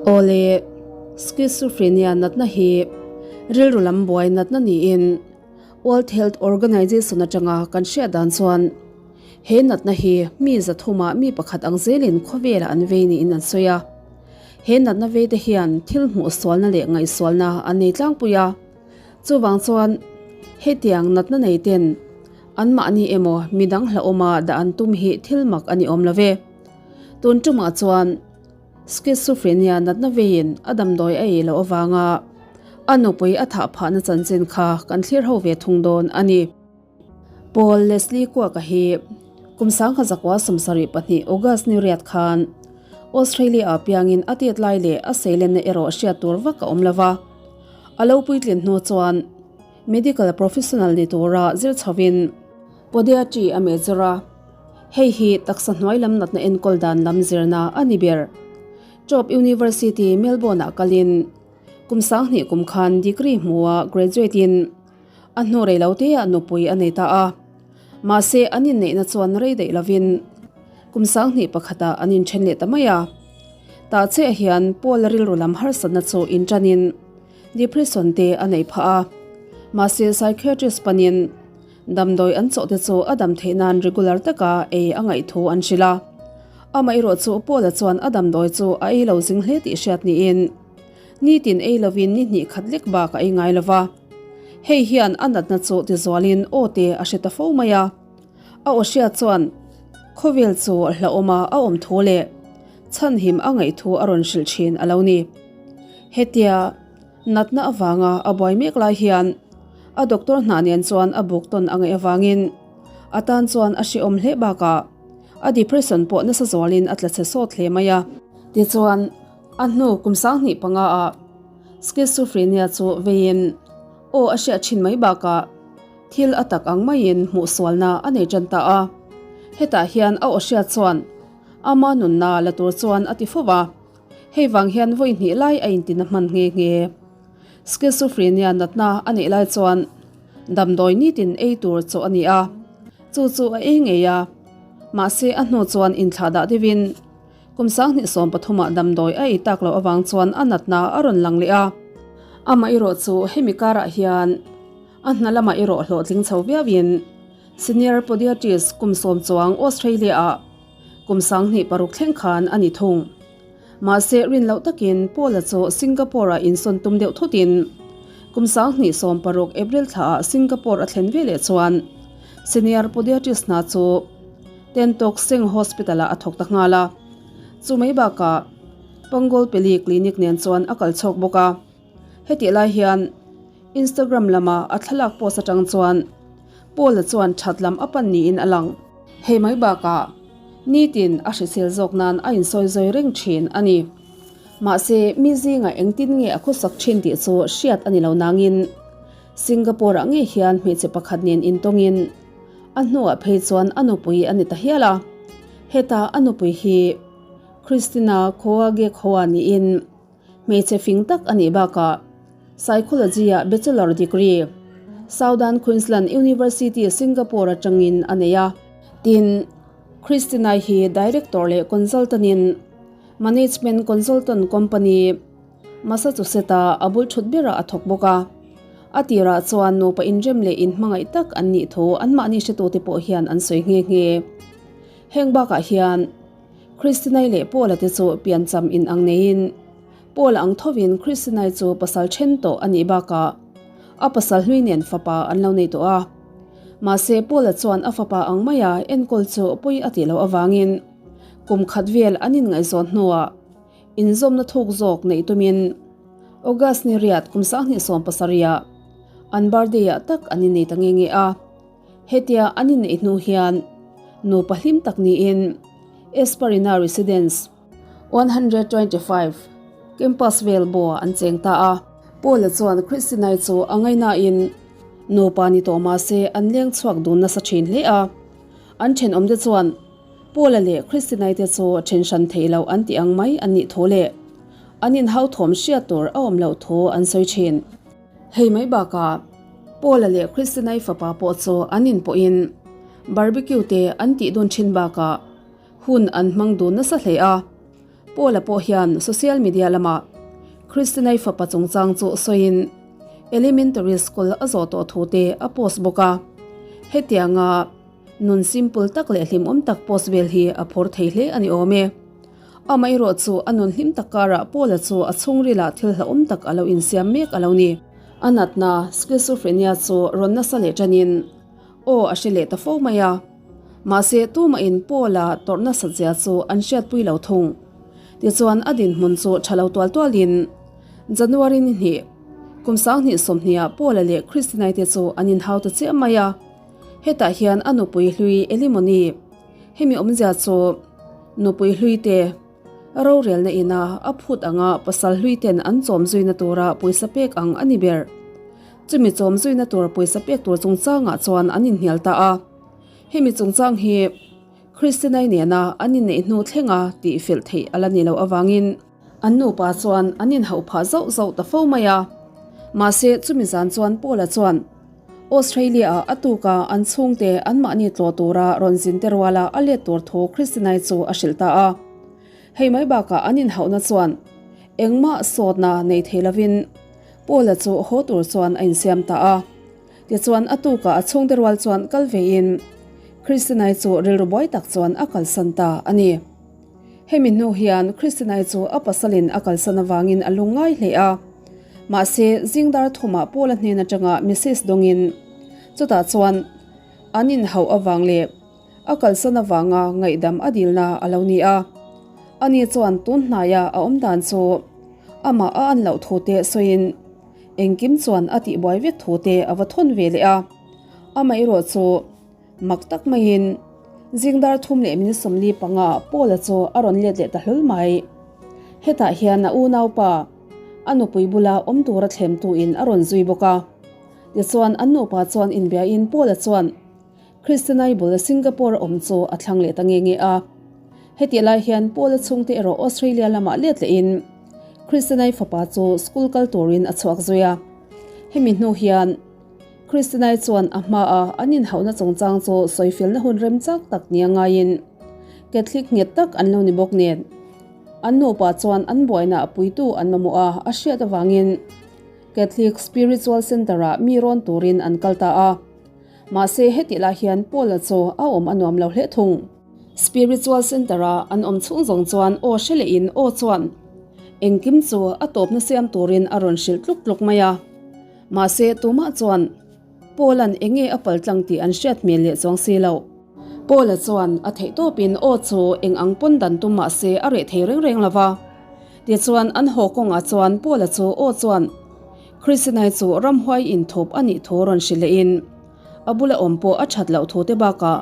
Awle, schizophrenia natna hi rilru lam buai natna niin World Health Organization atanga kan hriat dan chuan he natna hi mi zathuma mi pakhat ang zelin khawvelah an vei niin an sawi a. He natna veite hian thil hmuh sualna leh ngaihsualna an nei tlangpui a. Chuvang chuan hetiang natna nei ten anmahni emaw midang hlauhawma dah an tum hi thil mak a ni awm lo ve. Tun tumah chuan schizophrenia natna veiin a damdawi a ei loh avanga a nupui a thah phahna chanchin kha kan thlir ho ve thung dawn a ni. Paul Leslie Kuaka hi kum 1974 August ni riat khan Australia-ah piangin a tet lai leh a seilenna erawh hriat tur vak a awm lo va. A lo puitlin hnu chuan medical professional ni tura zir chhovin podiatry a major a, hei hi taksa hnuai lam natna enkawl dan lam zirna a ni ber. Top University Melbourne-ah kalin kum 2000 kum khan degree hmua graduate in A hnu rei lo te ah nupui a nei ta a, mahse an inneihna chuan rei daih lovin kum 21 ah an inthen leh ta mai a. Tah chiah hian Paul-a rilru lam harsatna chu inṭanin depression te a neih phah a, mahse psychiatrist panin damdawi an chawh te chu a dam theih nan regular taka ei a ngaih thu an hrilh a. Amaherawh chu Paul-a chuan a damdawi chu a ei lo zing hle tih hriat niin nitin ei lovin ni hnih khat lek bak a ei ngai lo va. Hei hian a natna chu tizualin aw te a hre ta fo mai a. A aw hriat chuan khawvel chu hlauhawma a awm thu leh chhanhim a ngaih thu a rawn hrilh thin a lo ni. Hetia natna avanga a buai mek lai hian a doctor hna nen chuan a buk tawn a ngaih avangin a tan chuan a hrehawm hle bakah a depression pawh nasa zualin a tla chhe sawt hle mai a. Tichuan a hnu kum 25 ah Schizophrenia chu veiin aw a hriat thin mai bakah thil a tak ang maiin hmuh sualna a nei tan ta a. Hetah hian a aw hriat chuan ama nunna la tur chuan a ti fo va, hei vang hian vawi hnih lai a intina hman nghe nghe. Schizophrenia natna a neih lai chuan damdawi nitin ei tur chaw a ni a, chu chu a ei ngei a, mahse a hnu chuan inthlahdah deuhin Kum 2013 ah damdawi a ei tak loh avang chuan a natna a rawn lang leh a. Amah erawh chu hemi karah hian a hna lamah erawh hlawhtling chho viauin Senior Podiatrist kum 10 chuang Australia ah kum 26 thleng khan a ni thung. Mahse rin loh takin Paul-a chu Singapore ah insawn tum deuh thutin kum 2016 April thla ah Singapore a thlen veleh chuan Senior Podiatrist hna chu Tan Tock Seng Hospital ah a thawk ta nghal a, chu mai bakah Punggol Peli Clinic nen chuan a kal chhawk bawk a. Hetih lai hian Instagram lama a thlalak post atang chuan Paul-a chuan that lam a pan niin a lang. Hei mai bakah nitin a hrisel zawk nan a insawi zawi reng thin a ni. Mahse mi zingah engtin nge a khawsak thin tih chu hriat a ni lo nangin Singapore-ah ngei hian hmeichhe pakhat nen intawngin A hnuah phei chuan a nupui a ni ta hial a. Heta a nupui hi Christina Khoage Khoa niin hmeichhe fing tak a nih bakah Psychology-ah Bachelor degree Southern Queensland University Singapore atangin a nei a. Tin, Christina hi Director leh Consultant-in Management Consultant Company, Massachusetts-a a bul thut berah a thawk bawk a. A tirah chuan nupa inrem leh inhmangaih tak an nih thu anmahni hretute pawh hian an sawi nghe nghe. Heng bakah hian Christinai leh Paul-a te chu piancham inang neiin Paul-a ang thovin Christinai chu pasal then tawh a nih bakah a pasal hlui nen fapa an lo nei tawh a. Mahse Paul-a chuan a fapa ang maia enkawl chu pawi a tih loh avangin kum khat vel an inngaihzawn hnuah Inzawmna thuk zawk neih tumin August ni riat kum 2017 ah an birthday ah tak an innei ta nge nge a. Hetia an inneih hnu hian nupa hlim tak niin Esperina Residence 125 Campus vel Boa an cheng ta a. Paul-a chuan Christina-i chu a ngaihnain nupa ni tawh mahse an leng chhuak dun nasa thin hle a. An thenawmte chuan Paul-a leh Christina-i te chu then hran theih loh an tih ang mai an nih thu leh an inhau thawm hriat tur a awm loh thu an sawi thin. Hei mai bakah Paul-a leh Christina-i fapa pawh chu an inpawhin barbecue te an tih dun thin bakah hun an hmang dun nasa hle a. Paula pawh hian social media lamah Christinai fapa chungchang chu sawiin elementary school a zawh tawh thu te a post bawk a. Hetianga nun simple tak leh hlimawm tak post vel hi a phur thei hle a ni awm e. Amaherawh chu a nun hlim tak karah Paula chu a chhungrilah thil hlauhawm tak a lo insiam mek a lo ni. A natna schizophrenia chu rawn nasa leh tanin aw a hre leh ta fo mai a. Mahse tumahin Paula tawrh nasat zia chu an hriatpui lo thung. Tichuan a dinhmun chu tha lo tual tualin January ni hnih, kum 20 sawmhniah Paula leh Christinai te chu an inhau ta chiah mai a. Hetah hian a nupui hlui Elimoni, hemi awmzia chu nupui hlui te rorelna ina a phut anga pasal hlui ten an chawm zuina tura pawisa pek ang a ni ber. Chumi chawm zuina tur pawisa pek tur chungchangah chuan an inhnial ta a. Hemi chungchang hi Christinai nena an inneih hnu thlenga tih felh theih a la ni loh avangin an nupa chuan an inhauh phah zauh zauh ta fo mai a. Mahse, chumi zan chuan Paula chuan Australia-ah a tuka an chhungte anmahni tlawh tura rawn zin te ruala a let tur thu Christinai chu a hrilh ta a. Hei mai bakah an inhauhna chuan engmah sawtna nei thei lovin Paula chu haw tur chuan a insiam ta a. Tichuan a tukah a chhungte rual chuan kal vein Christinai chu rilru buai tak chuan a kalsan ta a ni. Hemi hnu hian Christinai chu a pasalin a kalsan avangin a lung ngai hle a. Mahse, zingdar thumah Paula hnen atanga message dawngin chutah chuan an inhauh avang leh a kalsan avanga ngaihdam a dilna a lo ni a. Ani chuan tun hnaia a awm dan chu amah a an loh thu te sawiin engkim chuan a tihbuai vek thu te a va thawn ve leh a. Amaherawh chu mak tak maiin zingdar 3:45 ah Paula chu a rawn let leh ta hlawl mai. Hetah hian a unaupa a nupui bula awm tura thlemtuin a rawn zui bawk a. Tichuan an nupa chuan inbiain Paula chuan Christinai bul Singapore a awm chu a thlang leh ta nge nge a. Hetih lai hian Paula chhungte erawh Australia lamah let lehin Christinai fapa chu school kal turin a chhuak zui a. Hemi hnu hian Christinai chuan a hmaa an inhauhna chungchang chu sawifilna hun rem chak tak nia ngaiin Catholic nghet tak an lo ni bawk nen an nupa chuan an buaina a puitu an mamawh a, a hriat avangin Catholic Spiritual Centre-ah mi rawn turin an kal ta a. Mahse hetih lah hian Paula chu a awm a nuam lo hle thung. Spiritual Centre-a an awm chhung zawng chuan aw hre lehin aw chuan engkim chu a tawpna siam turin a rawn hrilh tluk tluk mai a. Mahse tumah chuan Paula'n enge a pal tlang tih an hriat hmel leh chuang si lo. Paula chuan a theih tawpin aw chu eng ang pawn dan tum mahse a reh thei reng reng lo va. Tichuan an haw kawngah chuan Paula chu aw chuan Christinai chu ramhuai inthup a nih thu rawn hrilh lehin a bula awm pawh a that loh thu te bakah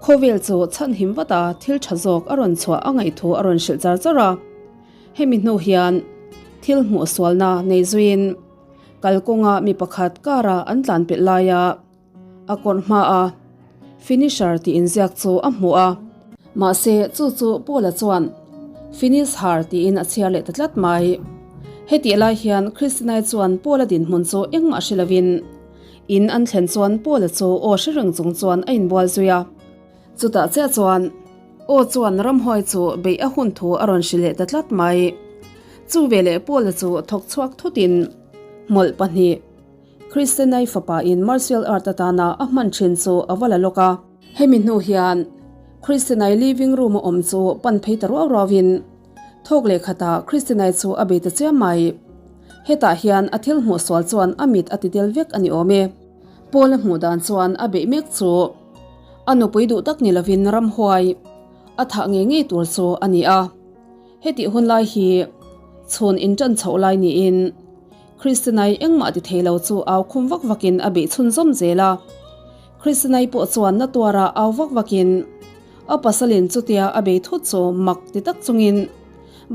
khawvel chu chhanhim vat a thil tha zawk a rawn chhuah a ngaih thu a rawn hrilh char char a. Hemi hnu hian thil hmuh sualna nei zuiin kalkawnga mi pakhat car-a an tlan pelh laia A kawrh hmaa Finisher tih inziak chu a hmu a. Mahse, chu chu Paula chuan Finish her tiin a chhiar leh ta tlat mai. Hetih lai hian Christinai chuan Paula dinhmun chu engmah hre lovin in an thlen chuan Paula chu aw hre reng chung chuan a inbual zui a. Chutah chiah chuan aw chuan ramhuai chu beih a hun thu a rawn hrilh leh ta tlat mai. Chu veleh Paula chu thawk chhuak thutin hmawlh pahnih. Kristianai fapa in martial art atana a hman thin chu a va la lawk a. Hemi hnu hian Kristianai living room a awm chu pan phei ta ruau ruau in thawk leh khatah Kristianai chu a bei ta chiam mai. Hetah hian a thil hmuh sual chuan a mit a ti del vek a ni awm e. Paul a hmuh dan chuan a beih mek chu a nupui duh tak ni lovin ramhuai a thah ngei ngei tur chu a ni a. Hetih hun lai hi chhun inṭan chhoh lai niin Christinai engmah ti thei lo chu au khum vak vakin a beih chhunzawm zel a. Christinai pawh chuan na tuara au vak vakin a pasalin chutia a bei thut chu mak ti tak chungin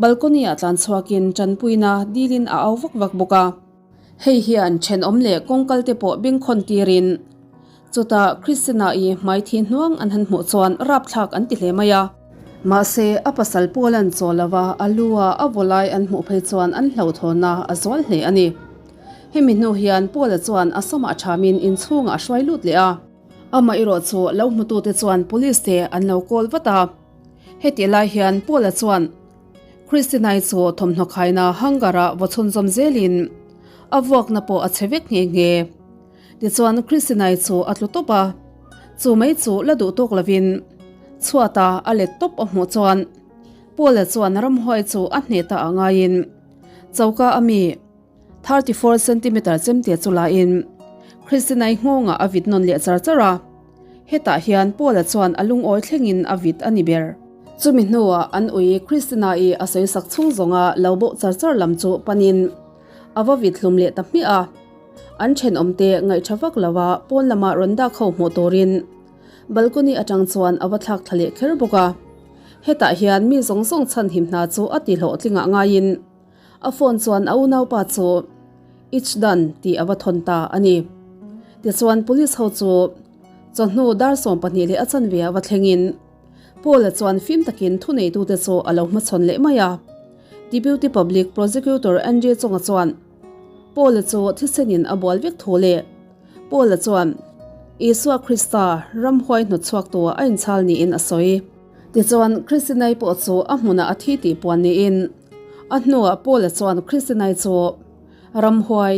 balcony-ah tlan chhuakin ṭanpuina dilin a au vak vak bawk a. Hei hian ṭhenawm leh kawngkal te pawh bengkhawn tirin chutah Christina-i hmaithi hnuang an han hmuh chuan rapthlak an ti hle mai a. Mahse, a pasal pawl an chaw lo a, a lu a a vaw lai an hmuh phei chuan an hlauhthawnna a zual hle a ni. Hemi hnu hian Paula chuan a samah thamin inchhungah a hruai lut leh a. Amaherawh chu lo hmutute chuan police te an lo call vat a. Hetih lai hian Paula chuan. Christina-i chu thawmhnaw khaina hanger-ah vaw chhunzawm zelin a vuakna pawh a chhe vek nghe nghe. Tichuan Christina-i chu a tlu tawp a, chu mai chu la duh tawk lovin chhuata a let tawp a hmuh chuan Paul-a chuan ramhuai chu a hneh ta a ngaiin choka a mi 34 centimeter chemte chu lain Christina-i nghawngah a vit nawn leh char char a, hetah hian Paul-a chuan a lungawi thlengin a vit a ni ber. Chumi hnuah an ui Christina-i a sawi sak chhung zawnga lo bawh char char lam chu panin a va vit hlum leh ta hmiah a, an thenawmte ngaihṭha vak lova pawn lama rawn dak ho hmuh turin balcony atang chuan a va thlak thla leh kher bawk a. Hetah hian mi zawng zawng chhanhim hna chu a ti hlawhtlingah ngaiin a phone chuan a unaupa chu Ichdan tih a va thawn ta a ni. Tichuan police ho chu chawhnu dar 12 leh a chanve ah va thlengin Paul-a chuan fim takin thuneitute chu a lo hmachhawn leh mai a. Deputy Public Prosecutor Andrew Chong-a chuan Paul-a chu thisenin a bual vek thu leh Paul-a chuan Isua Krista ramhuai hnawtchhuak tua a inchhal niin a sawi. Tichuan Christinai pawh chu a hmunah a thi tih puan niin a hnuah Paul-a chuan Christinai chu ramhuai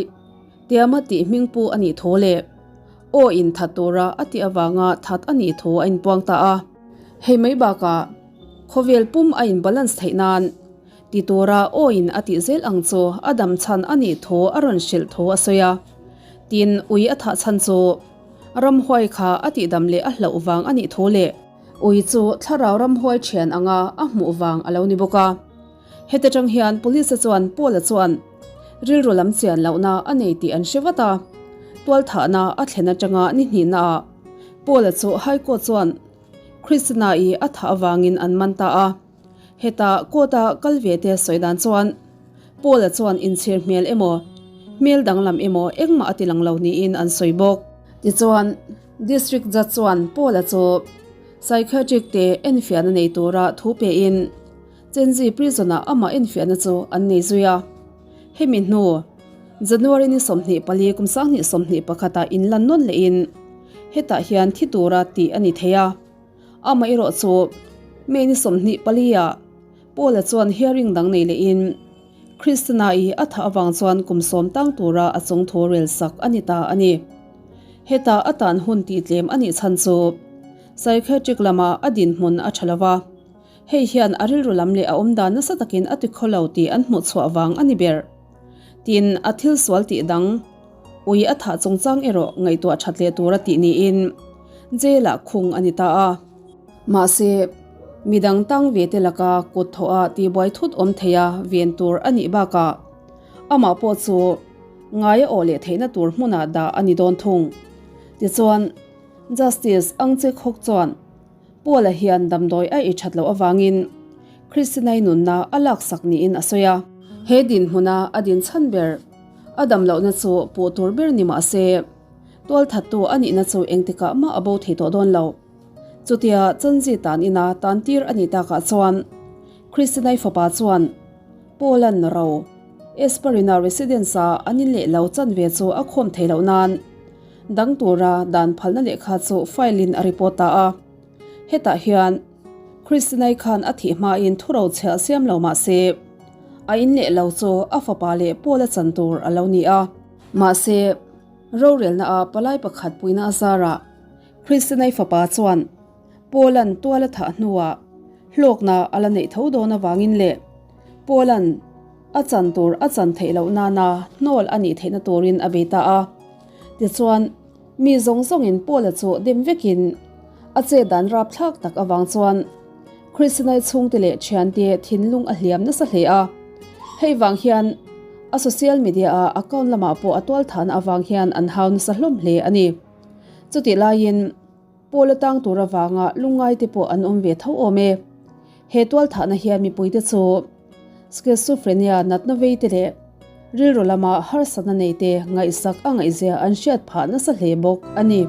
tiama tih hmingpu a nih thu leh aw in that tura a tih avanga that a nih thu a inpuang ta a. Hei mai bakah khawvel pum a in balance theih nan ti tura aw in a tih zel ang chu a dam chhan a nih thu a rawn hrilh thu a sawi a. Tin, ui a thah chhan chu ramhuai kha a tihdam leh a hlauh vang a nih thu leh ui chu thlarau ramhuai thian anga a hmuh vang a lo ni bawk a. Heti tang hian Police-a chuan Paul-a chuan rilru lam chian lohna a nei tih an hre vat a, tualthahna a thlen atanga ni hnihnaah Paul-a chu High Court chuan Christina-i a thah avangin an man ta a. Heta court-a kal ve te sawi dan chuan Paul-a chuan inchhir hmel emaw, hmel danglam emaw engmah a ti lang lo niin an sawi bawk. Tichuan, District Judge chuan Paul-a chu psychiatric te enfiahna nei tura thu pein, Chenzi prison-ah amah enfiahna chu an nei zui a. Hemi hnu, January ni 24 kum 2021 ah inlan nawn lehin hetah hian thi tura tih a ni thei a. Amah erawh chu May ni 24 ah Paul-a chuan hearing dang nei lehin Christina-i a thah avang chuan kum sawm tang tura a chung thu rel sak a ni ta a ni. Heta a tan hun tih tlem a nih chhan chu psychiatric lama a dinhmun a tha lo a. Hei hian a rilru lam leh a awmdan nasa takin a tikhaw lo tih an hmuh chhuah vang a ni ber. Tin, a thil sual tih dang, ui a thah chungchang erawh ngaihtuah that leh tur a tih niin jail-ah khung a ni ta a. Mahse, midang tang ve te laka kut thawh a tihbuai thut awm thei a ven tur a nih bakah amah pawh chu ngai a awh leh theihna tur hmunah dah a ni dawn thung. Tichuan, Justice Ang Che Khawk chuan, Paul-a hian damdawi a ei that loh avangin Christina-i nunna a laksak niin a sawi a. He dinhmuna a din chhan ber a dam lohna chu puh tur ber ni mah se, tualthattu a nihna chu engtikah mah a bo thei tawh dawn lo. Chutia Chanzi tan ina tan tir a nih takah chuan Christina-i fapa chuan Paul-a'n ro Esperina residence-a an in leh lo chanve chu a khawm thei loh nan Dang tura dan phalna lehkha chu file-in a report ta a. Hetah hian Christinai khan a thih hmain thuro chhiah siam lo mah se, a in leh lo chu a fapa leh Paul-a chan tur a lo ni a. Mahse, rorelna ah palai pakhat puina a zarah Christinai fapa chuan Paul-a'n tual a thah hnuah hlawkna a la neih tho dawn avangin leh Paul-a'n a chan tur a chan theih loh nana hnawl a nih theihna turin a bei ta a. Tichuan, mi zawng zawngin Paul-a chu dem vekin a chet dan rapthlak tak avang chuan Christinai chhungte leh thiante thinlung a hliam nasa hle a. Hei vang hian a social media-a account lamah pawh a tualthahna avang hian an hau nasa hlawm hle a ni. Chutih laiin, Paul a tang tur avanga lungngai te pawh an awm ve tho awm e. He tualthahna hian mipuite chu schizophrenia natna vei te leh rilru lama harsatna nei te ngaihsak a ngaihzia an hriat phah nasa hle bawk a ni.